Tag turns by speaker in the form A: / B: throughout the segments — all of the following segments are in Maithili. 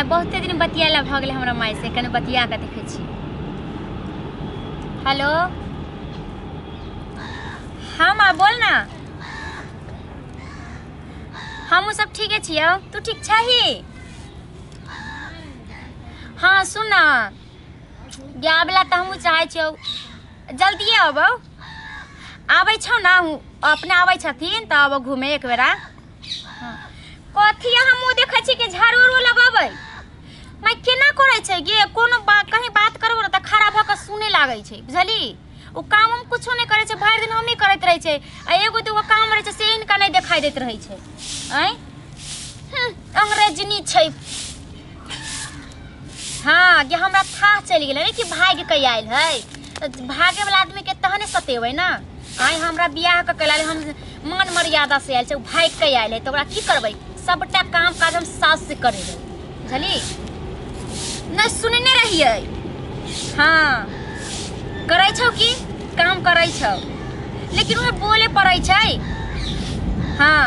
A: आ बहुते दिन बतियाला भऽ गेलै हमरा माय से, कनि बतिया कऽ देखै छी। हेलो, हाँ माँ बोल ना। हमहूँ सब ठीके छियौ, तू ठीक छही? हाँ सुन ना, आबला तऽ हमहूँ चाहै छियौ, जल्दिए अबौ। आबै छौ ना, अपने आबै छथिन तऽ अबौ घूमे एक बेरा। हाँ। कथी अहाँ मुँह देखै छी कि झाड़ू उड़ू लगबै? माय केना करै छै गे? कोनो कहीं बात करबो ने तऽ खड़ा भऽ कऽ सुने लागै छै, बुझली? ओ काम उम कुछो नहि करै छै, भरि दिन हमही करैत रहै छै, आ एगो दूगो काम रहै छै से हिनका नहि देखाइ दैत रहै छै। आँय, अंग्रेजनी छै। हाँ गे, हमरा थाह चलि गेलै ने कि भागि कऽ आयल है, तऽ भागेवला आदमीके तहने सतेबै ने। आँय, हमरा बियाह कऽ के लायल, हम मान मर्यादा से आयल छै, ओ भागि कऽ आयल है, तऽ ओकरा की करबै? सबटा काम काज हम सास से करेबै, बुझली? नहि सुनने रहियै। हाँ करै छौ की काम करै छौ, लेकिन उहे बोले पड़ै छै। हाँ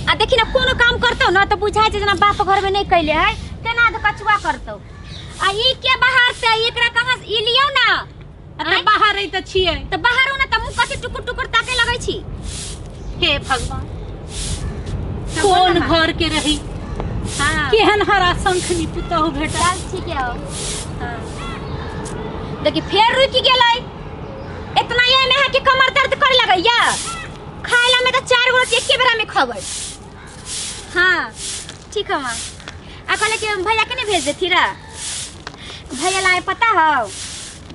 A: आ देखी ना, कोनो काम करतौ ना तऽ बुझाइ छै जेना बाप घरमे नहि कैले है तेना तऽ कछुआ करतौ। आ ई के बाहर से एकरा कहाँ से ई लियौ ना?
B: आ बाहर रही तऽ छियै
A: तऽ बाहर हो ना, तऽ मुँह कथी टुकुर टुकुर ताके लगै छी?
B: हे भगवान, कोन घर के रही?
A: हाँ
B: केहन हरा शंखनी पुतहु भेटल।
A: चल ठीक है। हाँ देखी फेर रुकि गेलै। इतना ये में है कि कमर दर्द करे लगैया, खाइला में तो 4 गो रोटी एके बेरा में खबै। हाँ ठीक है माँ। आ कहले कि भैया के नहीं भेज देती रा? भैया लाए पता हो?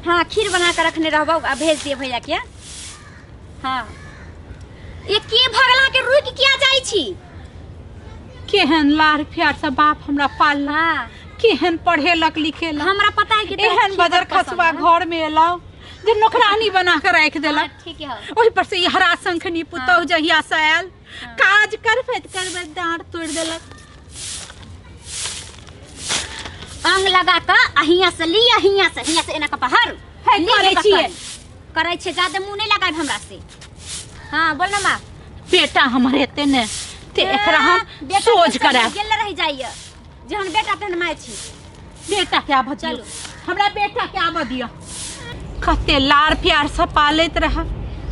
A: हाँ खीर बना कर रखने रहबो आ भेज दिए भैया के। हाँ ये के भगला के रुक किया जाइ छी?
B: केहन लार प्यार से बाप हमरा पालला,
A: हाँ
B: केहन पढ़ेलक लिखेलक।
A: हमरा पता है कि तोरा
B: एहन
A: खीर
B: बजर
A: बड़ पसंद
B: खसुआ
A: है।
B: घर में एलौ जे नौकरानी बना के राखि देलक।
A: ठीक है।
B: ओहि पर से ई हरा शंखनी पुतहु जहिया से आयल, काज करबैत करबैत डाँड़ तोड़ि देलक।
A: अंग लगा कऽ आ हियाँ से लिअ, हियाँ से, हियाँ से एना कऽ पहाड़।
B: हे,
A: लिअ
B: करै
A: कऽ
B: छियै।
A: करै छियै, जादे मुँह नहि लगायब हमरा से। हाँ बोल ना माँ।
B: बेटा हमर हेतै ने ते एकरा हम
A: बेटा
B: सोझ
A: के
B: करायब।
A: गेल रहि जाइए, जहन बेटा तेहन माय छी।
B: बेटा के आबऽ दियौ,
A: चलू।
B: हमरा बेटा के आबऽ दिअ। कते लार प्यार से पालैत रहए।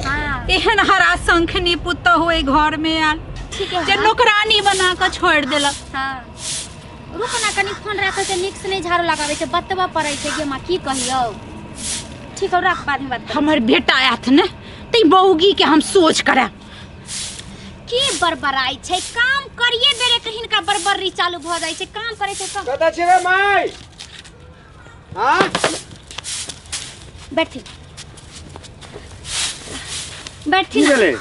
A: हाँ
B: एहन हरा शंखनी पुतहु एहि घर में आयल
A: ठीक है।
B: जे नौकरानी बना कऽ छोड़ि देलक।
A: हाँ रुक ना, कनी फोन राखै छै, नीक से नहि झाड़ू लगाबै छै, बतबऽ पड़ै छै गे माँ, की कहियौ। ठीक हौ, राख, बाद में बात करब।
B: हमर बेटा आयत ने ते मौगी के हम सोच करायब।
A: की बड़बड़ाइ छै, काम करिए बेरे के हिनका बड़बड़ी चालू भऽ जाइ छै। काम करै छै सब।
C: कतऽ छियै रे माय? हाँ
A: बैठी बैठी
C: की
A: ना।
C: भेलै?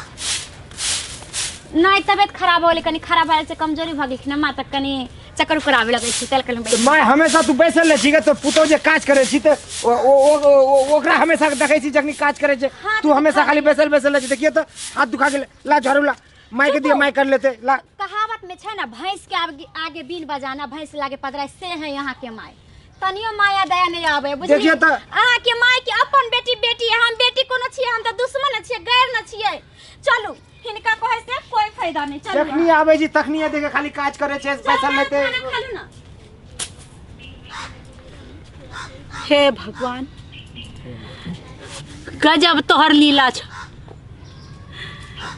A: नहीं तबियत खराब हो गेलै, कनी खराब भऽ गेल छै, कमजोरी भऽ गेलखिन माँ, तऽ कनी चक्कर उक्कर आबे लगै छै, तेल कलम।
C: तऽ माय हमेशा तू बैसल रहै छी तऽ पुतहु जे काज करै छी तऽ ओकरा हमेशा देखै छी जखनी काज करै छै,
A: हाथ
C: तू हमेशा
A: दुखा
C: खाली बैसल बैसल रहै छी। देखिए तऽ हाथ दुखा गेलै, ला झाड़ू ला, माय के दिया, माय कर लेते ला।
A: कहावत में छै ना, भैंस के आगे आगे बीन बजाना, भैंस लागे पदराय, से है यहाँ के my. तनियो माया दया नहीं आवे, बुझलियै?
C: देखिए तऽ।
A: अहाँ के my के अपन बेटी बेटी है, हम बेटी कोनो छियै? हम तऽ दुश्मन छियै, गैर न छियै। चलू, हिनका कहै से कोई फायदा नहीं। चलू
C: जखनी आबै छी तखनी देखे खाली काज करै छै, बैसल रहते।
A: खाना खा लू ना।
B: हे भगवान, गजब तोहर लीला छ।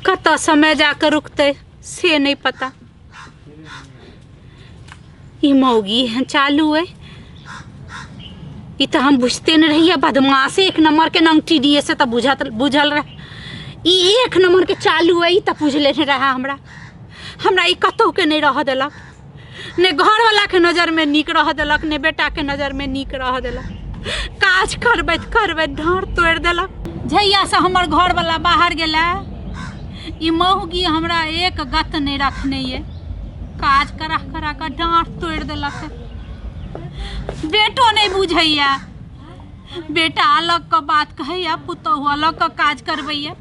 B: कतऽ समय जाके रुकतै से नहीं पता। ई मौगी एहन चालू है, ई तऽ हम बुझते नहीं रहिए। बदमाश एक नंबर के नंगटी दिए से तऽ बुझल रहे। ई एक नंबर के चालू है, ई तऽ बुझले नहीं रहा हमरा। हमरा ई कतहु के नहीं रह देलक, ने घरवाला के नजर में नीक रह देलक, ने बेटा के नजर में नीक रह देलक। काज करबैत करबैत ढाँड़ तोड़ि देलक। जहिया से हमर घरवाला बाहर गेला, ई मौगी हमरा एक गत नहीं रखने ये, काज करा करा कऽ डाँड़ तोड़ि देलक। बेटो नहीं बुझैया, बेटा अलग के बात कहैया, पुतहु अलग के काज करबैया।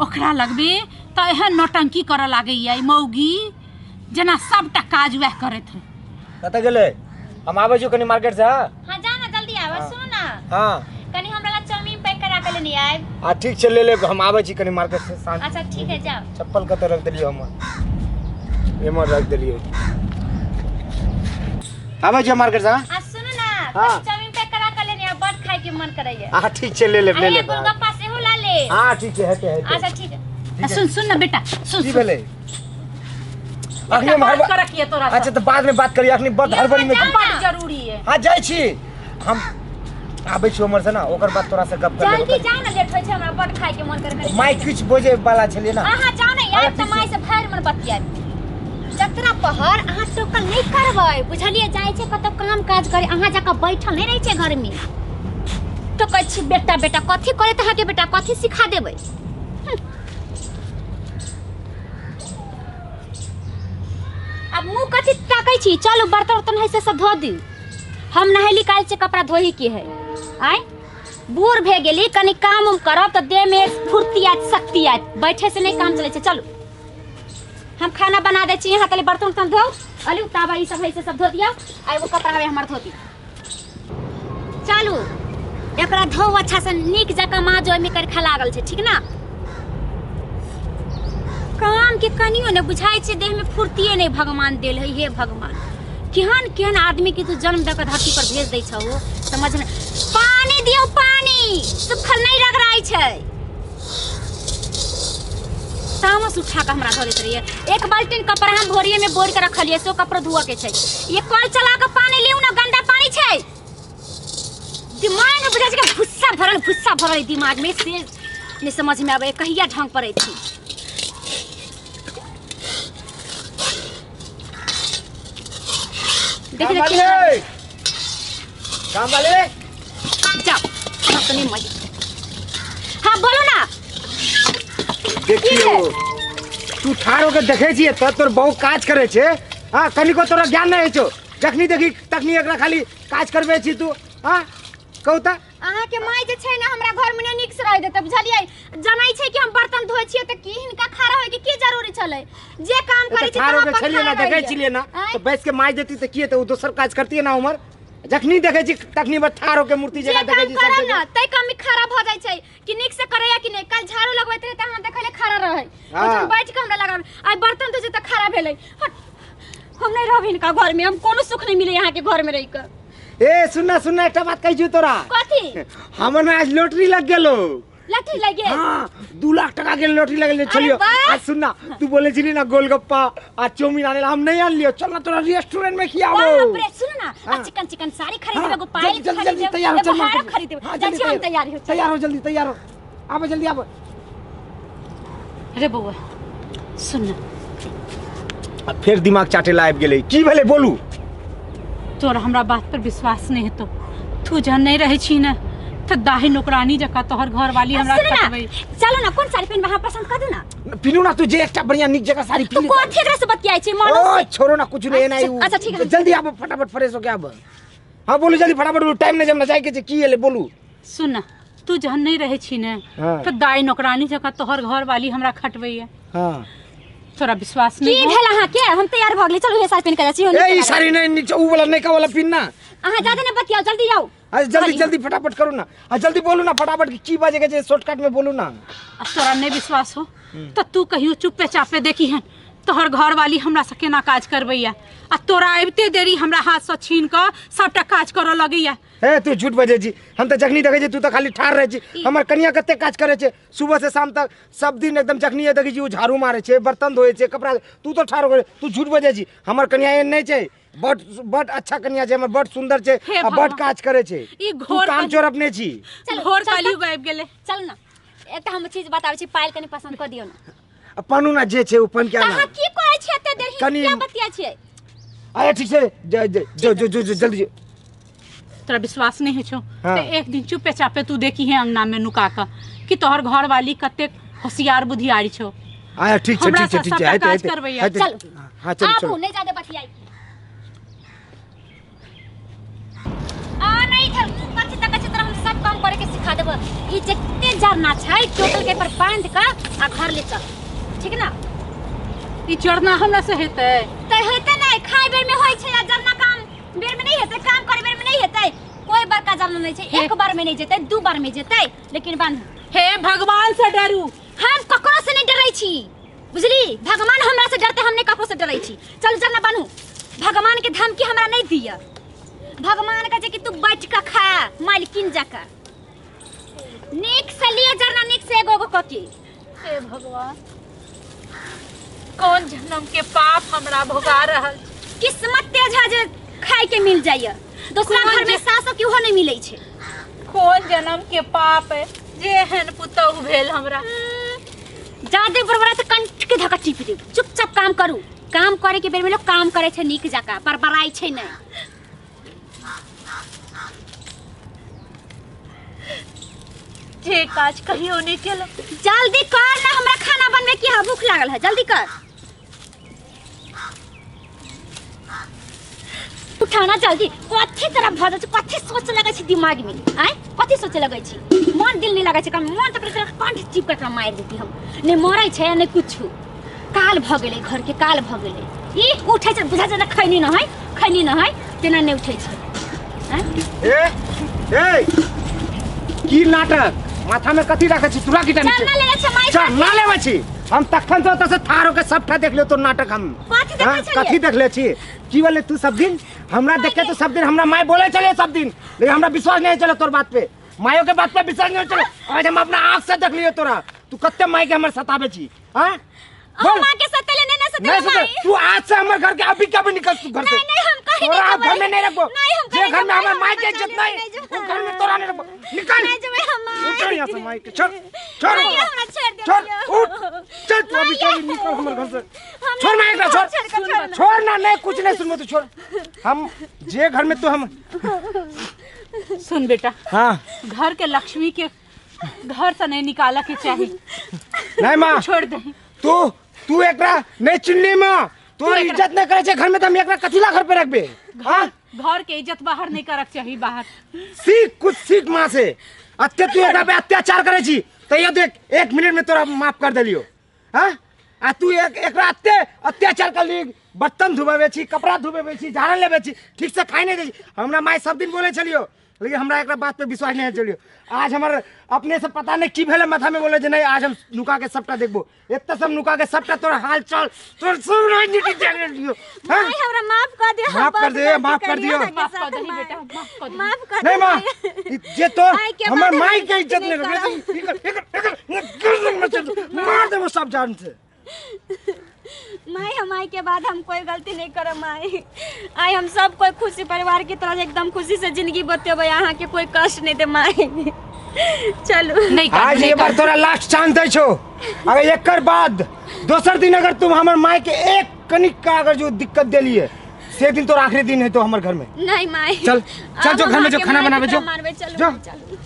B: ओकरा लगबे तऽ एहन नौटंकी करऽ लागैया ई मौगी, जेना सबटा काज वएह करैत है।
C: कतऽ गेलै? हम आबै छियौ कनी मार्केट से। हाँ
A: हाँ जा ना, जल्दी आब। सुनू ना।
C: हाँ
A: कनी हमरा ला चाउमीन पैक करा के लेने आयब।
C: आ ठीक छै, ले लेब, हम आबै छी कनी मार्केट से साँझ।
A: अच्छा ठीक है, जाओ।
C: चप्पल कतऽ रख देलियै हमर? एम्हर रख देलियै। आबै छियै मार्केट से।
A: आ सुनू ना,
C: हाँ।
A: चाउमीन पैक करा के लेने आ, बड खाय के मन करैया।
C: हाँ ठीक छै, ले लेब ले
A: अरे
C: लेब।
A: गोलगप्पा सेहो ला ले।
C: हाँ ठीक छै, हेतै हेतै।
A: अच्छा ठीक है।
B: आ सुन सुन ना बेटा, सुन
C: की
B: सुन।
C: भेलै? अखनी हम
B: बात
C: हड़बड़
B: करऽ के तोरा से।
C: अच्छा तऽ बाद में बात करियै, अखनी बड हड़बड़ी में छी।
B: बड जरूरी है।
C: हाँ जाइ छी हम, आबै छी उम्हर से ना, ओकर बाद तोरा से गप कर
A: जल्दी
C: लेब।
A: जाओ ना, लेट होइ छै, हमरा बड खाय के मन करे।
C: माय किछु बजै वाला छलियै ना।
A: अहाँ जाओ ना यार,
C: अच्छा,
A: तऽ
C: ठीक
A: माय से भरि मन बतियाब। जतरा पहर अहाँ टोकल नहि करबै, बुझलियै? जाइ छै कतौ काम काज करे, अहाँ जकाँ बैठल नहि रहै छै घरमे। टोकै छी बेटा बेटा, कथी करैत अहाँके बेटा, कथी सिखा देबै? आब मुँह कथी ताकै छी? चलू बर्तन उर्तन है से सब धो दियौ। हम नहेली काल्हि से, कपड़ा धोही के है। आँय बूढ़ भए गेली, कनि काम उम करब तऽ देहमे फुर्ती आयत, शक्ति आयत। बैठे से नहि काम चलै छै। चलू हम खाना बना दै छी, यहाँ तले बर्तन उर्तन धो अलू, तावा ई सब है से सब धो दियौ, आ एगो कपड़ा हवे हमर धो दियौ। चलू एकरा धो अच्छा से, नीक जकाँ माजो, ओहिमे करखा लागल छै, ठीक ना? काम के कनियो ने बुझाइ छै, देहमे फुर्तिए नहि भगवान देल है। हे भगवान, केहन केहन आदमी के तू जन्म दऽ कऽ धरती पर भेज दै छहो, समझ में। पानी दियौ पानी, सुखल नहि रगड़ाइ छै। तामस उठा कऽ हमरा धऽ दैत रहियै। एक बाल्टीन कपड़ा हम भोरिये में बोरि के रखलियै, सो कपड़ो धोअ के छै। ये कल चला कऽ पानी लिउ ना, गंदा पानी छै। दिमाग में बुझाइ छै कि भुस्सा भरल, भुस्सा भरल है दिमाग में, से नहि समझ में आबै कहिया ढंग पर अयथिन। देख
C: काम
A: देखिए
C: वाली, काम वाली।
A: जाओ अहाँ तो नहीं मजे। हाँ बोलो ना।
C: देखियो तू ठाढ़ होके देखै छियै तऽ तोर बहु काज करै छै। हाँ कनिको तोरा ज्ञान नहि होइ छौ, जखनी देखी तखनी एकरा खाली काज करबै छी तू। हाँ कहू तऽ।
A: अहाँके माय जे छै ने हमरा घर में नहि नीक से रहै देतै, बुझलियै? जनै छै कि हम बर्तन धोइ छियै, तऽ की हिनका खड़ा होय के की जरूरी छलै? जे काम करै छै
C: ठाढ़
A: तहाँ
C: होके
A: पर
C: छलियै ना,
A: खड़ा
C: देखै
A: रहियै।
C: छलियै ना,
A: आँय?
C: तऽ बैस के माज देती तऽ की हेतै? ओ दोसर काज करतियै ना उमर। जखनी देखै छी तखनी बस ठाढ़ होके मूर्ति
A: जे
C: जकाँ देखै
A: काम
C: छी सब
A: करब
C: जगह।
A: ना तै काम में खड़ा भऽ जाइ छै कि नीक से करैया कि नहि। काल्हि झाड़ू लगबैत रहै तऽ अहाँ देखै खड़ा रहै।
C: हाँ।
A: ओहिठाम बैठ के हमरा लगाबै, आइ बर्तन धोइ छै तऽ खड़ा भेलै। हट, हम नहि रहब हिनका घर में, हम कोनो सुख नहि मिले यहाँ के घर में रहि कऽ।
C: ए सुनना सुनना, एकटा बात कहै छियौ तोरा।
A: कथी?
C: हमर ना आज लॉटरी लग गेलो।
A: लॉटरी लागि गेल?
C: हाँ 2 लाख टका के लॉटरी लगल
A: अरे
C: छलियो।
A: वाह!
C: आज सुनना, तू बोले छली ना गोलगप्पा आ चाउमीन आने ला, हम नहीं आनलियो, चल ना तोरा रेस्टोरेंट में खियाबो।
A: बाप रे, सुन ना, आ
C: हाँ।
A: चिकन चिकन साड़ी खरीद
C: हाँ,
A: एगो पायल
C: जल्दी
A: खरीद
C: जल्दी तैयार हो,
A: एगो
C: चल
A: हारो
C: मार्केट।
A: खरीद
C: हाँ,
A: जाइ
C: जल्दी
A: छी हम, तैयार हो।
C: तैयार हो, जल्दी तैयार हो, आबो जल्दी आबो।
B: अरे बौआ सुन ना।
C: आ फेर दिमाग चाटे ला आबि गेलै, की भेलै बोलू?
B: तोरा हमरा बात पर विश्वास नहीं हेतौ, तू जहन नहीं रहै छी ने तऽ दाही नौकरानी जकाँ तोहर घरवाली हमरा
A: सुन ना,
B: खटबै।
A: चलो ना, कोन साड़ी पहिनबै अहाँ पसंद कर दू ना।
C: पिनू ना तू जे एकटा बढ़िया नीक जगह साड़ी
A: तू
C: पिन।
A: कथी एकरा से बतियाइ छी मानो?
C: ओ छोड़ो ना, कुछ नहीं एना।
A: अच्छा, ठीक है।
C: जल्दी आबो, फटाफट फ्रेश होके आबो। हाँ बोलू जल्दी फटाफट बोलू, टाइम नहीं जमना जाए के छै, की एलै बोलू?
B: सुन ना, तू जहन नहीं रहै छी ने
C: हाँ।
B: तऽ दाई नौकरानी जकाँ तोहर घरवाली हमरा खटबैया।
C: हाँ
B: तोरा विश्वास
A: की
B: नहीं हो?
A: भेल अहाँ के? हम तैयार भऽ गेली, चलू हे साड़ी पहिन के जाइ छी।
C: ए ई साड़ी नहीं नीक छै, ऊ वाला नयका वाला पिन ना।
A: अहाँ जादे ने बतियाउ, जल्दी जाउ।
C: अरे जल्दी
A: खाली।
C: जल्दी फटाफट करू ना, आ जल्दी बोलू ना फटाफट कि की बाजे के छै, शॉर्टकट में बोलू ना।
B: आ तोरा नहीं विश्वास हो तऽ तू कहियो चुप्पे चापे देखी हन तोहर घरवाली हमरा से केना काज करबैया, आ तोरा आबिते देरी हमरा हाथ से छीन कऽ सबटा काज करऽ लगैया।
C: हे तू झूठ बजै छी, हम तऽ जखनी देखै छी तू तऽ खाली ठाढ़ रहै छी। हमर कनिया कते काज करै छै सुबह से शाम तक, सब दिन एकदम जखनी देखै छी ओ झाड़ू मारै छै, बर्तन धोए छै, कपड़ा, तू तऽ ठाढ़ हो गेल, तू झूठ बजै छी। हमर कनिया एहन नहि छै, बड बड अच्छा कनिया छै हमर, बड सुंदर छै
B: हे
C: आ बड
B: भगवान।
C: काज करै छै।
B: ई
C: तू
B: घोर
C: काम चोर अपने छी।
A: चलू,
B: घोर
A: चल,
B: कलयुग आबि गेलै।
A: चल ना, एकटा हम चीज बताबै छी, पायल कनि पसंद कऽ दियौ ना।
C: आ पनु ना जे छै ओ पन के
A: तऽ
C: आना।
A: अहाँ की कहै छियै एते देर?
C: कनि-
A: किया बतिया छियै?
C: अरे ठीक छै, जो जो जो जो जल्दी जो।
B: तोरा विश्वास नहीं होइ छौ
C: हाँ।
B: तऽ एक दिन चुपे चापे तू देखी है अंगना में नुका कऽ कि तोहर घरवाली कतेक होशियार बुधियारी छौ।
C: आया ठीक छै,
B: हमरा
C: ठीक छै,
B: से
C: ठीक छै,
B: सबटा
C: हेतै
B: काज
C: हेतै
B: करबैया।
C: हेतै।
A: चलू।
C: हाँ चलू
A: आबू
C: चलू।
A: नहि जादे बतियाइ। आ नहीं इधर मुँह कच्चे तक कच्चे तरह हम सब काम करे के सिखा देब। ई जते जरना छै टोटल के पर बांध के आ घर ले चल, ठीक ना?
B: ई जरना हमरा से हेतै?
A: तऽ हेतै नहि, खाय बेर में होइ छै आ जरना काम बेर में नहीं हेतै, काम करे बेर में नहीं हेतै। कोई बड़का जरना नहीं छै, एक बार में नहीं जेतै, 2 बार में जेतै, लेकिन बांध।
B: हे भगवान से डरू।
A: हम ककरो से नहीं डरै छी, बुझली? भगवान हमरा से डरते, हम नहीं ककरो से डरै। करै छी। चलू जरना बनू। भगवान के धमकी हमरा नहीं दिया। भगवान के जे कि तू बैठ के खा मालकिन जका। नीक से लिए जरना, नीक से एगो एगो कऽ के।
B: हे भगवान, कौन जन्म के पाप हमरा भोगा रहल छै?
A: किस्मत तेज है जे खाय के मिल जाइए, दोसरा
B: कोन
A: घर में सास के उहो नहीं मिलै छै।
B: कौन जन्म के पाप है जे एहन पुतहु भेल हमरा?
A: जादे बड़बड़ा तऽ कंठ के धक्का टीप देब। चुपचाप काम करू। काम करे के बेर में लोग काम करे छै नीक जकाँ, बड़बड़ाइ छै नहि।
B: जे काज कहियो नहीं केलहुँ।
A: जल्दी कर ना, हमरा खाना बनबे की है, भूख लागल है, जल्दी कर। उठाना जल्दी। कथी तरह भऽ जाइ छै, कथी सोच लगै छै दिमाग में? आँय, कथी सोचे लगै छी? मन दिल नहीं लगै छै, मन तऽ तोरा कंठ चिप के तोरा मारि देती हम। नहि मरै छै नहि कुछ। काल भऽ गेलै घर के, काल भऽ गेलै। ई उठै छै बुझा छै खैनी न है, खैनी न है, तेना नहि उठै छै। आँय?
C: ए ए, की नाटक माथा में कथी राखै छी? तोरा की
A: चल ना लेले छै माइ।
C: चल ना लेबै छी हम। तखन से ओतऽ से ठाढ़ होके सबटा देख लियौ तोर नाटक हम।
A: कथी देखै
C: हाँ,
A: छलियै?
C: कथी देखले छी? की बोले तू? सब दिन हमरा देखे तो सब दिन हमरा माय बोले चले सब दिन, लेकिन हमरा विश्वास नहीं चले तोर बात पे, मायो के बात पे विश्वास नहीं चले। आज हम अपना आँख से देख लियो तोरा, तू कते माय के हमर सताबे छी। हाँ
A: ओ
C: बोल।
A: माँ के सतेले नहीं ना सतेले
C: नहीं
A: माई।
C: सते तू आज से हमर घर के अभी कभी निकल तू घर से।
A: नहीं, नहीं, हम कहीं
C: तोरा
A: नहीं
C: घर में
A: जेबै।
C: नहीं रखबो।
A: नहीं, हम
C: जे
A: कहीं
C: घर में
A: नहीं
C: हमर
A: जेबै,
C: माय के
A: हम
C: इज्जत
A: नहीं
C: नहीं,
A: जेबै।
C: उ घर में तोरा नहीं रखबो। निकल।
A: नहीं जेबै हम माय।
C: उठ यहाँ से माय के, छोड़ छोड़।
A: नहीं, हमरा छोड़ दे।
C: छोड़, उठ चल तू अभी कभी निकल हमर घर से।
A: हम
C: छोड़ माय एकरा, छोड़।
A: छोड़ के छोड़।
C: छोड़ ना, नहीं कुछ नहीं सुनबो तू, छोड़। हम जे घर में तू हम
B: सुन बेटा।
C: हाँ।
B: घर के लक्ष्मी के घर से नहीं निकाला के चाही।
C: नहीं माँ।
B: छोड़ दे।
C: तू तू एकरा नहीं चिन्हली माँ, तोर
B: एकरा-
C: इज्जत नहीं करे छे घर में, त हम एकरा कथिला घर पे रखबे? हाँ,
B: घर के इज्जत बाहर नहीं करक चाही बाहर।
C: सीख कुछ, सीख माँ से। अत्य तू एकरा पे अत्याचार करे छी तैयो देख 1 मिनट में तोरा माफ कर देलियो। हाँ, आ तू एक एकरा अत्य अत्याचार कर ली, बर्तन धुबावे छी, कपड़ा धुबावे छी, झाड़न लेवे छी, ठीक से खाइ नहीं दे छी। हमरा माय सब दिन बोले छलियो, लेकिन हमरा एकरा बात पे विश्वास नहीं चलियो। आज हमर अपने से पता नहीं की भेलै माथा में, बोले जे नहीं आज हम नुका के सबटा देखबो, एते सब नुका के सबटा तोर हाल चाल तोर सब नहीं निकल जाए। हाँ?
A: माय हमरा माफ कर दियो।
C: माफ कर दियो, माफ कर दियो।
B: माफ कर दही बेटा, माफ कर दही।
A: माफ कर
C: नहीं माँ,
A: दही।
C: जे तो
A: माय के
C: हमर
A: बाद
C: माय
A: हम
C: के इज्जत नहीं
A: नहीं
C: रखले, एकर एकर एकर गर्दन में चल मार देबो सब जान से।
A: माय, हम आई के बाद हम कोई गलती नहीं करब माय। आई हम सब कोई खुशी परिवार की तरह एकदम खुशी से जिंदगी बतेबै, अहाँ के कोई कष्ट नहीं दे माय। चलू।
B: नहीं कर,
C: आज
B: नहीं
C: ये बार
B: कर।
C: तोरा लास्ट चांस दै छो, अगर एकर बाद दोसर दिन अगर तुम हमर माय के एक कनिक का अगर जो दिक्कत देलिए, से दिन तोरा आखिरी दिन है तो हमर घर में।
A: नहीं माय।
C: चल, चल जो
A: अब
C: घर में जो
A: अहाँके
C: खाना
A: माय
C: बनाबे
A: के
C: जो।
A: मानबै, चलू
C: जो।
A: चलू।